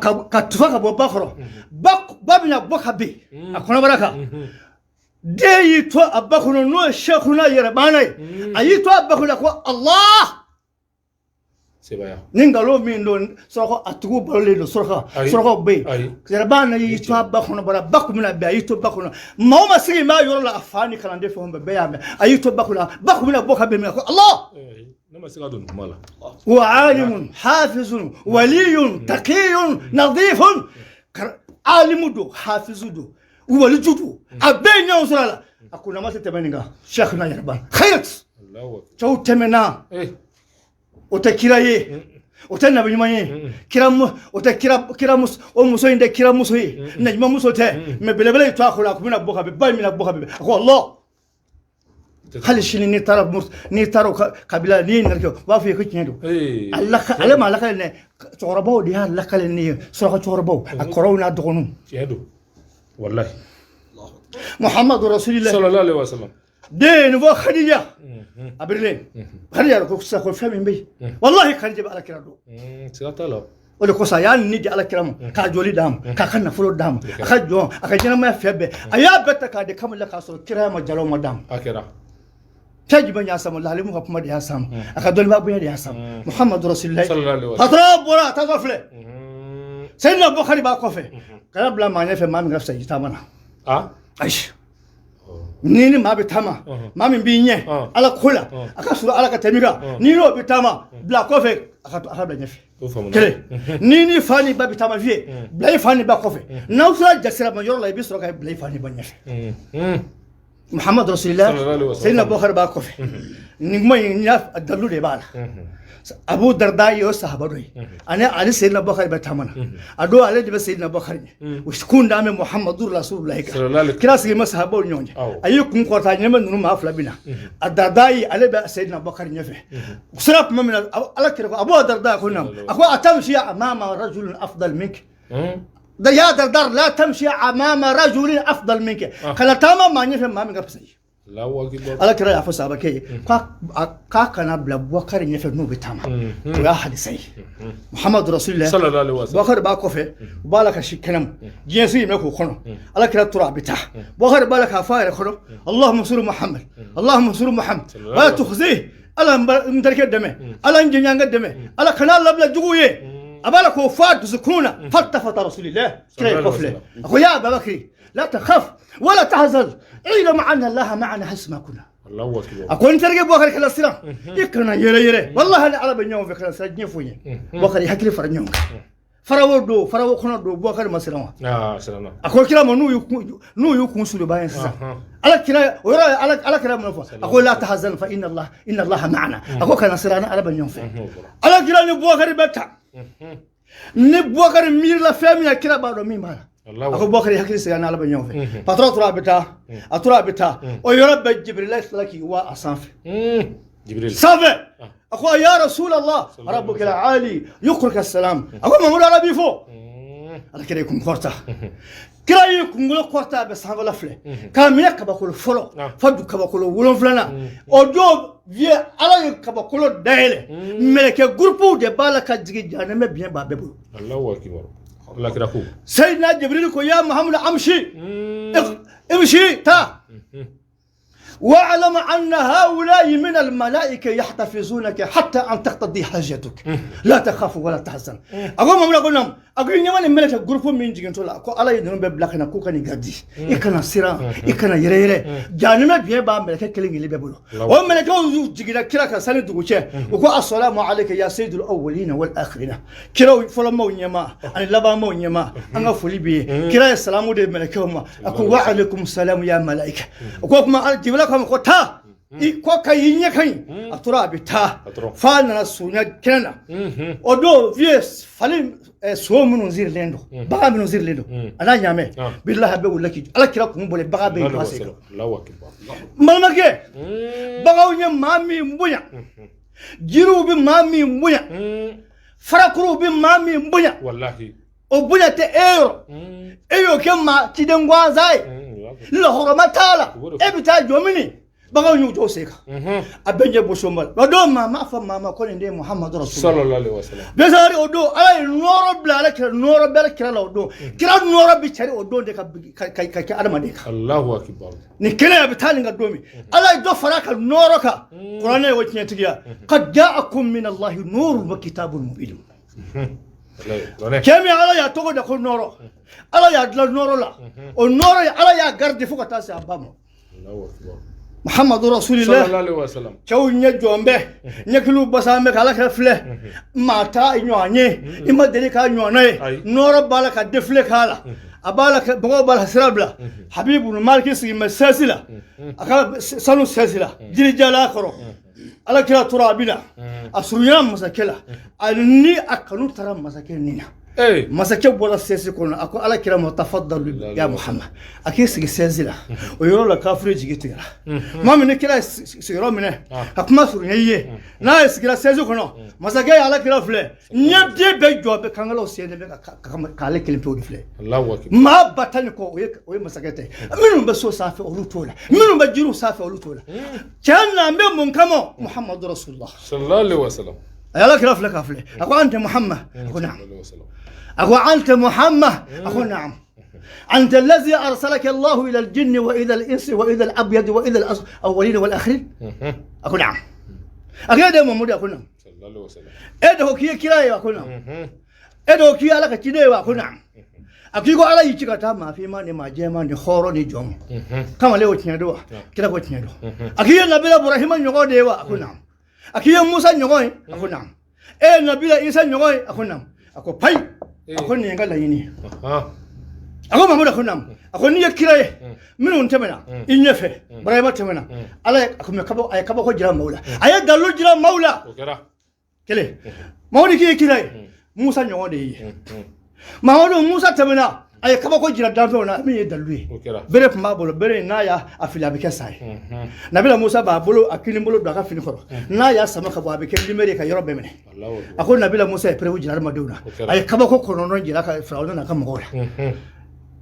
tufa ka bɔ ba kɔrɔ. Ba bɛna bɔ ka bin a kɔnɔbara kan. Den y'i to a ba kɔnɔ, n'o ye Sekuna Yɛrɛbana ye, a y'i to a ba kɔnɔ ko Allah. Ni nkalon min don, suraka a tigiw balolen don, suraka surakaw bɛ yen. Yɛrɛbana y'i to a ba kɔnɔbara, ba kun bɛna bin, a y'i to ba kɔnɔ. Maa o maa sigi b'a yɔrɔ la, a fa ni kalanden fɛn o fɛn bɛɛ y'a mɛn, a y'i to ba kɔnɔ, ba kun bɛna bɔ ka bin, ko Allah. Ne ma se ka don nin kuma la. Wa alimun hafizun waliyun taqiyun nadifun, alimu don, hafizu don, waliju don, a bɛɛ ye ɲɔgɔn sɔrɔ a la. A kunnama tɛ tɛmɛ nin kan. Sekuna Yɛrɛbana khayrat, cɛw tɛmɛna, o tɛ kira ye, o tɛ nabi ɲuman ye, kira o tɛ kira kira muso, o muso in tɛ kira muso ye, nabi muso tɛ. Mais belebele y'i to a kɔrɔ, a kun bɛna bɔ ka bin, ba in bɛna bɔ ka bin, a ko Allah. Hali sini n'i taara, n'i taara o kabila, n'i ye ɲininkali kɛ, u b'a fɔ i ye ko tiɲɛ don. Ale ma lakale ne, cɛkɔrɔbaw de y'a lakale ne ye, suraka cɛkɔrɔbaw, a kɔrɔw n'a dɔgɔninw. Tiɲɛ don wallahi. Muhammadu Rasulillah. Sallallahu alaihi wasallam. Den nin fɔ Khadija, a birilen. Khadija ko sisan ko fɛn min bɛ yen, wallahi Khadija bɛ ala kira dɔn. Siga t'a la. O de kosɔn a y'a ni di ala kira ma, k'a joli d'a ma, k'a ka nafolo d'a ma, a ka jɔn, a ka ɲɛnamaya fɛn bɛɛ, a y'a bɛɛ ta k'a di kamalen, k'a sɔrɔ kiraya ma, jalaw ma d'a ma. A kɛra. Fɛn jumɛn y'a sama? Lahalimu ka kuma de y'a sama, a ka dɔnnibaa bonya de y'a sama. Muhammadu Rasulillah. Sallallahu alaihi wasallam. Patron bɔra a taatɔ filɛ. Seyidina Bukari b'a kɔfɛ. Kana bila maa ɲɛfɛ maa min ka fisa i taama na. Ayi, ni maa bɛ taama, maa min b'i ɲɛ Ala ko la, a ka surun Ala ka tɛmɛ i kan, n'i n'o bɛ taama, bila kɔfɛ, a ka bila ɲɛfɛ. Kelen, ni fa ni ba bɛ taama fiye, bila i fa ni ba kɔfɛ. N'aw sera jasirama yɔrɔ la, i bɛ sɔrɔ ka bila i fa ni ba ɲɛfɛ. Muhammad Rasulillah, Seyidina Bukari b'a kɔfɛ. Nin kuma in dalilu de b'a la. Abu Darda y'o sahaba dɔ ye, ani ale Seyidina Bukari bɛ taama na. A don ale de bɛ Seyidina Bukari ɲɛ, o kun da bɛ Muhammadu Rasulillah kan. Kira sigilen bɛ sahabaw ni ɲɔgɔn cɛ, a y'i kun kɔrɔta, a ɲɛ bɛ ninnu maa fila bɛ na. A Darda ye, ale bɛ Seyidina Bukari ɲɛfɛ. U sera tuma min na, Ala kira ko Abu Darda ko naam, a ko atamshi amama rajulin afdal mink. Ya Darda la tamshi amama rajulin afdal minka. Kana taama maa ɲɛfɛ maa min ka fisa i ye. Ala kira y'a fɔ sahabakɛ ye k'a kana bila Bukari ɲɛfɛ n'u bɛ taama. O y'a hadisa ye. Muhammadu Rasulillah, Bukari b'a kɔfɛ, u b'a la ka si kɛnɛ ma, diɲɛ sigi bɛ k'o kɔnɔ. Ala kira tora a bɛ taa, Bukari b'a la k'a fɔ a yɛrɛ kɔnɔ: Allahumma suru Muhammad, Allahumma suru Muhammad, wala tukhzih. Ala n terikɛ dɛmɛ, Ala n jɛɲɔgɔnkɛ dɛmɛ, Ala kana labila juguw ye. A b'a la k'o fɔ a dusukun na. Faltafata Rasulillah, kira ye kɔfilɛ, a ko ya Ababakiri la takhaf wala tahzan, ilm anna Allaha ma'ana hasma kunna. A ko n terikɛ Bukari kana siran, i kana yɛrɛ yɛrɛ, wallahi ni Ala bɛ ɲɔgɔn fɛ, kana siran diɲɛ foyi ɲɛ. Bukari hakili fara ɲɔgɔn kan. Farawo don, farawo kɔnɔ don, Bukari ma siran wa? A ko kira ma n'u y'u kun suluba ye sisan. Ala kira o yɔrɔ, Ala kira mun fɔ? A ko la tahzan fa inna Allah inna Allaha ma'ana. A ko kana siran, ni Ala bɛ ɲɔgɔn fɛ. Ala kira ni Bukari bɛ ta, ni Bukari miirila fɛn min na, kira b'a dɔn min b'a la. A ko Bukari hakili sigi, ni Ala bɛ ɲɔgɔn fɛ. Patron tora a bɛ taa, a tora a bɛ taa, o yɔrɔ bɛɛ Jibrila tilala k'i wa a sanfɛ. Sanfɛ a ko ya Rasulallah, rabbuka al-ali yuqrika salam. A ko Mamadu, Ala b'i fo. Ala kira y'i kun kɔrɔta, kira y'i kunkolo kɔrɔta, a bɛ sanfɛla filɛ k'a minɛ kabakolo fɔlɔ fo du kabakolo wolonfilanan. O don vieux, Ala ye kabakolo dayɛlɛ, mɛlɛkɛ gurupuw de b'a la ka jigin, jahanamɛ biɲɛ b'a bɛɛ bolo. Seyidina Jibril ko ya Muhammadu amshi imshi ta واعلم أن هؤلاء من الملائكة يحتفظونك حتى أن تقتضي حاجتك، لا تخاف ولا تحزن. أقول ما أقول لهم، أقول إنما الملك غروب من جيجن تولا كو الله يدنون ببلاكنا كو كان يغادي إكنا سيرا إكنا يري يري جانما بيه با ملك كلين اللي بيبلو وملك جيجنا كلا كساني دوغوشة وكو السلام عليك يا سيد الأولين والآخرين. كلا فلما ونيما أنا لبا ما ونيما أنا فولي بيه كلا السلام دي ملكهم. أقول وعليكم السلام يا ملائكة. أقول ما جبلك ko taa i ko ka yi ɲɛ ka ɲi. A tora a bɛ taa f'a nana surunya kɛnɛ na. O don vieux, fali so minnu sirilen don, bagan minnu sirilen don, a n'a ɲaamɛ bilahi a bɛ wuli k'i Ala kira kun bɔlen, bagan bɛ yen sen kan. N balimakɛ, baganw ye maa min bonya, jiriw bɛ maa min bonya, farakuruw bɛ maa min bonya, o bonya tɛ e yɔrɔ. E y'o kɛ maa ciden gansan ye, lɔhɔrɔma t'a la, e bɛ taa jɔ mini baganw y'u jɔ o sen kan, a bɛɛ ɲɛ bosonba la. O don maa m'a fɔ maa ma ko nin de ye Muhamadu Rasulullah. Besari o don Ala ye nɔɔrɔ bila Ala kira, nɔɔrɔ bɛ Ala kira la o don. Kira nɔɔrɔ bɛ cari o don de ka kɛ adamaden kan. Nin kelen a bɛ taa nin ka don min, Ala ye dɔ fara a ka nɔɔrɔ kan. Kuranɛ ye o tiɲɛtigiya: qad ja'akum min Allahi nurun wa kitabun mubin. Cɛ min Ala y'a tɔgɔ da ko nɔɔrɔ, Ala y'a dilan nɔɔrɔ la, o nɔɔrɔ ye Ala y'a garidi fo ka taa se a ba ma. Muhammadu Rasulillah, cɛw ɲɛ jɔn bɛ ɲɛkiliw basan bɛ k'Ala kɛ filɛ, maa t'a ɲɔgɔn ye, i ma deli k'a ɲɔgɔnna ye. Nɔɔrɔ b'a la ka defile k'a la, a b'a la mɔgɔw b'a la sira bila. Habibu Maliki sigi bɛ sɛsi la, a ka sanu sɛsi la, jirijala kɔrɔ. Ala kira tora a bɛ na, a surunyana masakɛ la, a ni a kanu taara masakɛ nin na. Masakɛ bɔra sɛsi kɔnɔ, a ko Ala kira ma tafaddalu ya Muhammad, a k'i sigi sɛsi la. O yɔrɔ la kafiri jigi tigɛra. Maa min ni kira ye sigiyɔrɔ minɛ ka kuma surunya i ye, n'a ye sigira sɛsi kɔnɔ, masakɛ ye Ala kira filɛ, ɲɛ den bɛɛ jɔ bɛ kankalaw sen bɛ k'ale kelen pewu de filɛ. Maa ba tan ni kɔ o ye masakɛ ta ye. Minnu bɛ so sanfɛ olu t'o la, minnu bɛ jiriw sanfɛ olu t'o la. Cɛ na n bɛ mun kama? Muhammadu Rasulullah. A ye Ala kira filɛ k'a filɛ, a ko anta Muhammad? A ko naam. أقول أنت محمد؟ أقول نعم. أنت الذي أرسلك الله إلى الجن وإلى الإنس وإلى الأبيض وإلى الأولين والآخرين؟ أقول نعم. أقول يا محمد؟ أقول نعم. إيه ده كي كراي؟ أقول نعم. E do k'i Ala ka ciden ye wa? A ko naam. A k'i ko Ala y'i ci ka taa maa finman ni maa jɛman ni hɔrɔn ni jɔn ma. Kamalen o tiɲɛ don wa? Kira ko tiɲɛ don. A k'i ye Nabila Burahima ɲɔgɔn de ye wa? A ko naam. A k'i ye Musa ɲɔgɔn ye? A ko naam. E ye Nabila Isa ɲɔgɔn ye? A ko naam. A ko payi. A ko nin ye n ka laɲini ye. A ko Mamadu, a ko naam. A ko n'i ye kira ye minnu tɛmɛna i ɲɛfɛ, Burahima tɛmɛna, Ala ye a ye kabako jira maaw la, a ye dalilu jira maaw la. Kelen, Mamadu k'i ye kira ye, Musa ɲɔgɔn de y'i ye. Mamadu, Musa tɛmɛna, a ye kabako jira danfɛnw na min ye dalilu ye. Bere tun b'a bolo, bere in n'a y'a fili a bɛ kɛ sa ye. Nabila Musa b'a bolo, a kini bolo don a ka fini kɔrɔ, n'a y'a sama ka bɔ a bɛ kɛ lumière ye ka yɔrɔ bɛɛ minɛ. A ko Nabila Musa ye preuve jira adamadenw na, a ye kabako kɔnɔntɔn jira ka Firawuna n'a ka mɔgɔw la.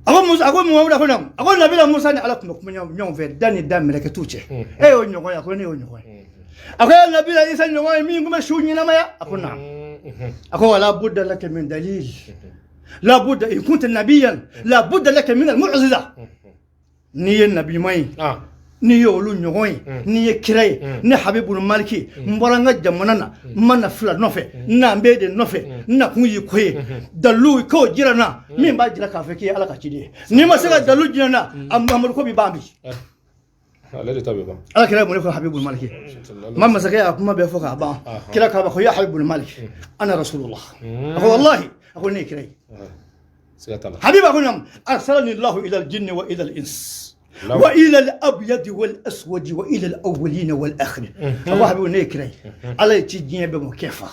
A ko Musa, a ko Muhamadu, a ko naam. A ko Nabila Musa ni Ala tun bɛ kuma ɲɔgɔn fɛ, da ni da mɛlɛkɛ t'u cɛ. E y'o ɲɔgɔn ye? A ko ne y'o ɲɔgɔn ye. A ko e Nabila Isa ɲɔgɔn ye min tun bɛ su ɲɛnamaya? A ko naam. A ko wala budda laka min dalil, la budda in kunta nabiyan, la budda laka min al-mu'jiza. N'i ye nabi ɲuman ye, n'i ye olu ɲɔgɔn ye, n'i ye kira ye, ne Habibul Maliki n bɔra n ka jamana na, n ma na fila nɔfɛ, n na n b'e de nɔfɛ, n na kun y'i ko ye, dalilu k'o jira n na min b'a jira k'a fɔ k'i ye Ala ka ciden ye. N'i ma se ka dalilu jira n na, a Mamadu ko b'i ban bi. Ale de ta bɛ ban. Ala kira ye mun de fɔ Habibul Maliki ma? Masakɛ y'a kuma bɛɛ fɔ k'a ban. Kira k'a ma ko ya Habibul Maliki, ana rasulullah. A ko wallahi, a ko ne ye kira ye. Habiba ko nam arsalani Allahu ila al-jinni wa ila al-ins wa ila al-abyadi wal aswadi wa ila al-awwalina wal akhirin. A ko Habibu, ne ye kira ye, Ala ye ci diɲɛ bɛɛ ma kɛ fa.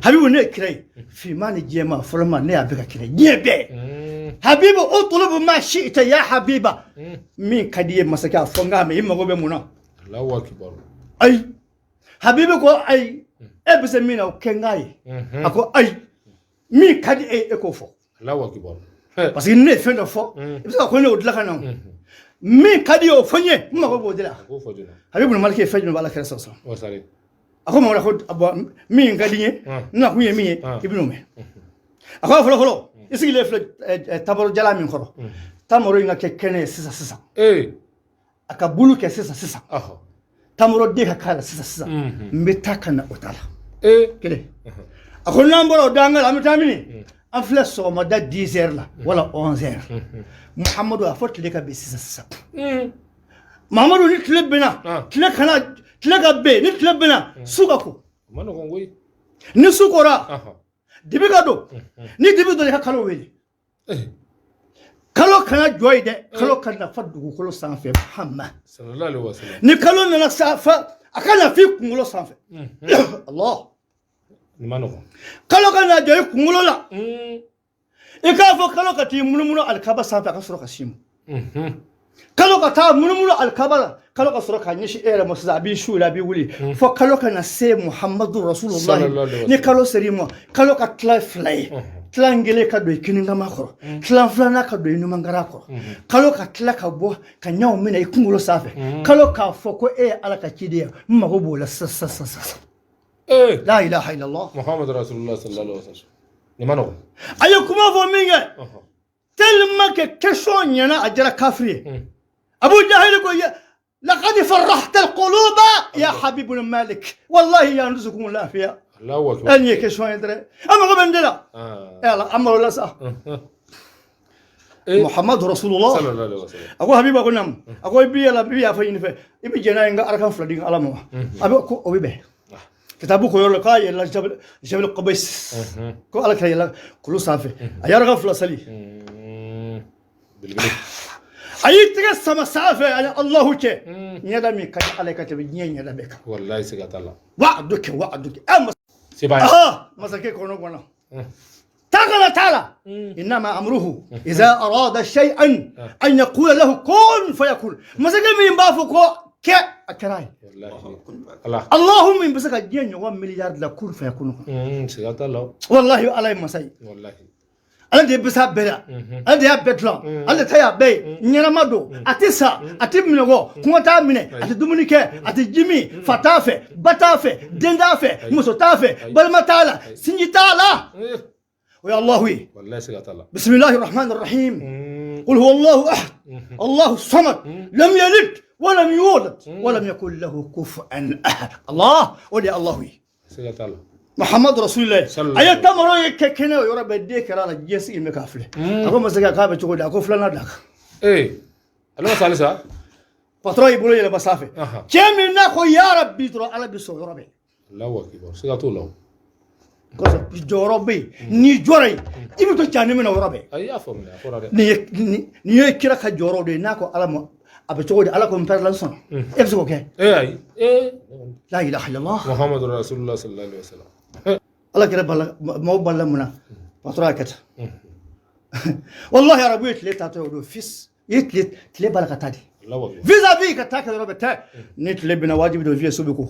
Habibu, ne ye kira ye, finman ni jɛman fɔlɔ ma, ne y'a bɛɛ ka kira ye diɲɛ bɛɛ. Habibu, utlubu ma shi'ta ya Habiba, min ka di ye masakɛ, a fɔ n k'a mɛn, i mago bɛ mun na? Allahu akbar. Ayi, Habibu ko ayi, e bɛ se min na o kɛ n k'a ye. A ko ayi, min ka di e ye e k'o fɔ. Allahu akbar. Parce que ne ye fɛn dɔ fɔ, i bɛ se ka ko ne y'o dilan ka na o. Min ka di ye o fɔ n ye, n mago b'o de la. Habibu Maliki ye fɛn jumɛn b'a la kɛrɛ sɔsɔ? A ko Mamadu, ko bɔn, min ka di n ye, n nakun ye min ye, i bɛn'o mɛn. A ko fɔlɔ fɔlɔ, i sigilen filɛ tamaro jalan min kɔrɔ, tamaro in ka kɛ kɛnɛ ye sisan sisan, a ka bulu kɛ sisan sisan, tamaro den ka k'a la sisan sisan, n bɛ taa ka na o ta la. Kelen. A ko n'an bɔra o danga la, an bɛ taa mini? An filɛ sɔgɔmada 10 heures la wala 11 heures. Muhamadu, a fɔ tile ka bin sisan sisan. Muhamadu, ni tile binna, tile kana tile ka bin, ni tile binna, su ka ko. Ni su kora, dibi ka don. Ni dibi donna, i ka kalo wele. Kalo kana jɔ yen dɛ, kalo ka na fa dugukolo sanfɛ, Muhamad. Ni kalo nana fa, a ka na f'i kunkolo sanfɛ. Allah. Kalo ka na jɔ i kunkolo la. I k'a fɔ kalo ka t'i munumunu alikaba sanfɛ, a ka sɔrɔ ka s'i ma. Kalo ka taa munumunu alikaba la, kalo ka sɔrɔ k'a ɲɛsin e yɛrɛ ma sisan, a b'i su la, a b'i wuli fo kalo ka na se Muhamadu Rasulullah. Ni kalo ser'i ma, kalo ka tila fila ye, tilan kelen ka don i kinikama kɔrɔ, tilan filanan ka don i numankara kɔrɔ, kalo ka tila ka bɔ ka ɲaw minɛ i kunkolo sanfɛ, kalo k'a fɔ ko e ye Ala ka ciden ye, n mago b'o la sisan sisan sisan. La ilaha illallah Muhammad Rasulullah sallallahu alaihi wasallam. Nin ma nɔgɔn. A ye kuma fɔ min kɛ, tellement que question ɲɛna, a jara kafiri ye. Abu Jahili ko laqad farahta alquluba ya Habibul Malik, wallahi ya dusukun lafiya. Allahu akbar. E nin ye question ye dɛrɛ, an mago bɛ nin de la. E Ala, an malo la sa. Muhammadu Rasulullah sallallahu alaihi wasallam. A ko Habiba, ko nam. A ko i bi yala, bi yafa ɲini fɛ, i bi jɛn n'a ye n ka arakan fila di Ala ma wa? A bɛ ko o bɛ bɛn. Kitabu ko yɔrɔ la k'a yɛlɛla Jabal Qabais, ko Ala ka yɛlɛ kulu sanfɛ, a ye arakan fila sali, a y'i tɛgɛ sama sanfɛ, a ye Alahu cɛ ɲɛda min ka di Ala ye ka tɛmɛ diɲɛ ɲɛda bɛɛ kan. Wallahi siga t'a la. Wa'adu kɛ, wa'adu kɛ. Sebaya. Masakɛ kɔnɔ kɔnɔ taa kana t'a la. Innama amruhu iza arada shay'an an yaqula lahu kun fayakun. Masakɛ min b'a fɔ ko kɛ, a kɛra ye. Allahu min bɛ se ka diɲɛ ɲɔgɔn miliyari la kun fayakun. Siga t'a la. Wallahi Ala ye masa ye. Wallahi. Ala de bɛ s'a bɛɛ la, ala de y'a bɛɛ dilan, ala de ta y'a bɛɛ ye. Ɲɛnama don, a tɛ sa, a tɛ minɛkɔ, kɔngɔ t'a minɛ, a tɛ dumuni kɛ, a tɛ ji min, fa t'a fɛ, ba t'a fɛ, den t'a fɛ, muso t'a fɛ, balima t'a la, sinji t'a la. O ye Alahu ye. Wallahi siga t'a la. Bisimilahi rahmani rahim. Qul huwa Allahu ahad Allahu samad lam yalid walam yulad walam yakun lahu kufuwan ahad. Allah, o de ye Alahu ye. Siga t'a la. Muhammadu Rasulillah a ye tamaro ye kɛ kɛnɛ o yɔrɔ bɛɛ den kɛra a la diɲɛ sigi bɛ k'a filɛ a ko masakɛ k'a bɛ cogo di a ko filanan d'a kan ee ale ma sa halisa patron y'i bolo yɛlɛma sanfɛ cɛ min n'a ko ya Rabbi dɔrɔn Ala bɛ sɔn yɔrɔ bɛɛ Allahu akbar siga t'o la o kosɔn jɔyɔrɔ bɛ yen n'i jɔra yen i bɛ to jahanama na o yɔrɔ bɛɛ ayi i y'a faamuya a fɔra dɛ nin ye kira ka jɔyɔrɔ de ye n'a ko Ala ma a bɛ cogo di Ala ko n pɛrɛla n sɔnna e bɛ se k'o kɛ ee ayi ee la ilaha illallah Muhammadu Rasulullah sallallahu alaihi wasallam Ala kɛra bala maaw balila mun na patron y'a kɛ tan wallahi arabu ye tile taatɔ ye o don fils i ye tile bala ka taa de Allahu akbar vis-à-vis ka taa kɛ yɔrɔ bɛɛ tɛ ni tile binna wajibi don vieux su bɛ ko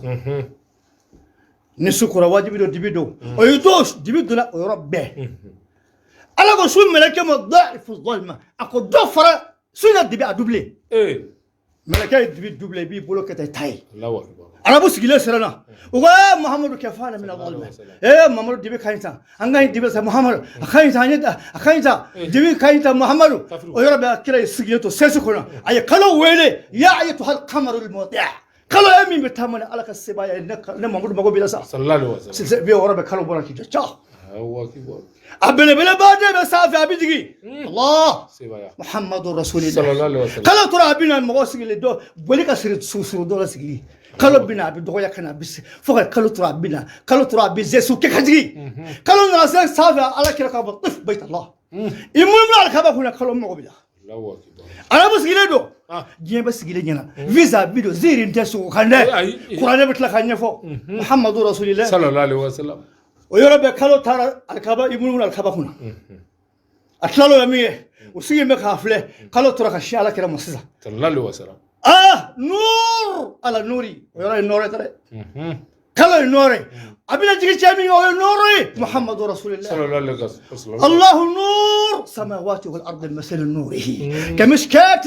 ni su kora wajibi don dibi don o y'i to dibi donna o yɔrɔ bɛɛ Ala ko su mɛlɛkɛ ma daifu zalima a ko dɔ fara su na dibi a doublé ee mɛlɛkɛ ye dibi doublé i b'i bolo kɛ tan i ta ye Allahu akbar arabu sigilen siranna u ko ee Muhammadu kɛ fa min zalima ee Muhammadu dibi ka ɲi tan an ka ɲi dibi sa Muhammadu a ka ɲi tan an ye a ka ɲi tan dibi ka ɲi tan Muhammadu o yɔrɔ bɛɛ kira ye sigilen to sɛsi kɔnɔ a ye kalo wele ya ayyatuhal qamaru al-mudi' kalo ye min bɛ taama ni Ala ka sebaaya ye ne Muhammadu mago b'i la sa sallallahu alaihi wasallam sisan bi o yɔrɔ bɛɛ kalo bɔra k'i jɔ ca Allahu akbar a belebeleba de bɛ sanfɛ a bɛ jigin Allah sebaya Muhammadu Rasulillah sallallahu alaihi wasallam kalo tora a bɛ na mɔgɔ sigilen dɔ boli ka siri suru dɔ la sigi kalo bɛ na a bɛ dɔgɔya ka na a bɛ se fo ka kalo tora a bɛ na kalo tora a bɛ zesu kɛ ka jigin kalo nana se sanfɛ Ala kira k'a fɔ tif bayt Allah i munumunu alikaba kunna kalo mago b'i la Allahu akbar arabu sigilen don ah diɲɛ bɛ sigilen ɲɛna visa bi don ziiri tɛ sogo kan dɛ ayi kuranɛ bɛ tila k'a ɲɛfɔ Muhammadu Rasulillah sallallahu alaihi wasallam o yɔrɔ bɛɛ kalo taara alikaba i munumunu alikaba kunna a tilal'o la min ye u sigilen bɛ k'a filɛ kalo tora ka si Ala kira ma sisan sallallahu alaihi wasallam ah nur ala nuri o yɔrɔ ye nɔrɔ ye dɛ kalo ye nɔrɔ ye a bɛna jigin cɛ min o ye nɔrɔ ye Muhammadu Rasulillah sallallahu alaihi wasallam الله نور السماوات والأرض مثل نوره كمشكاة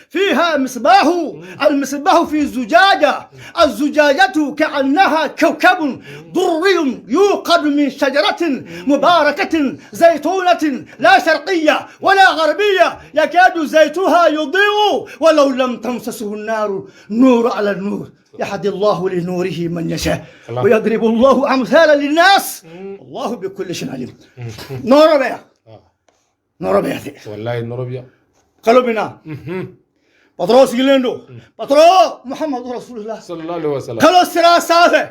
فيها مصباح المصباح في زجاجة الزجاجة كأنها كوكب دري يوقد من شجرة مباركة زيتونة لا شرقية ولا غربية يكاد زيتها يضيء ولو لم تمسسه النار نور على النور يهدي الله لنوره من يشاء الله. ويضرب الله أمثالا للناس الله بكل شيء عليم nɔrɔ bɛ yan ah nɔrɔ bɛ yan dɛ wallahi nɔrɔ bi yan kalo bɛ na patron sigilen don patron Muhammadu Rasulullah sallallahu alaihi wasallam kalo sera sanfɛ.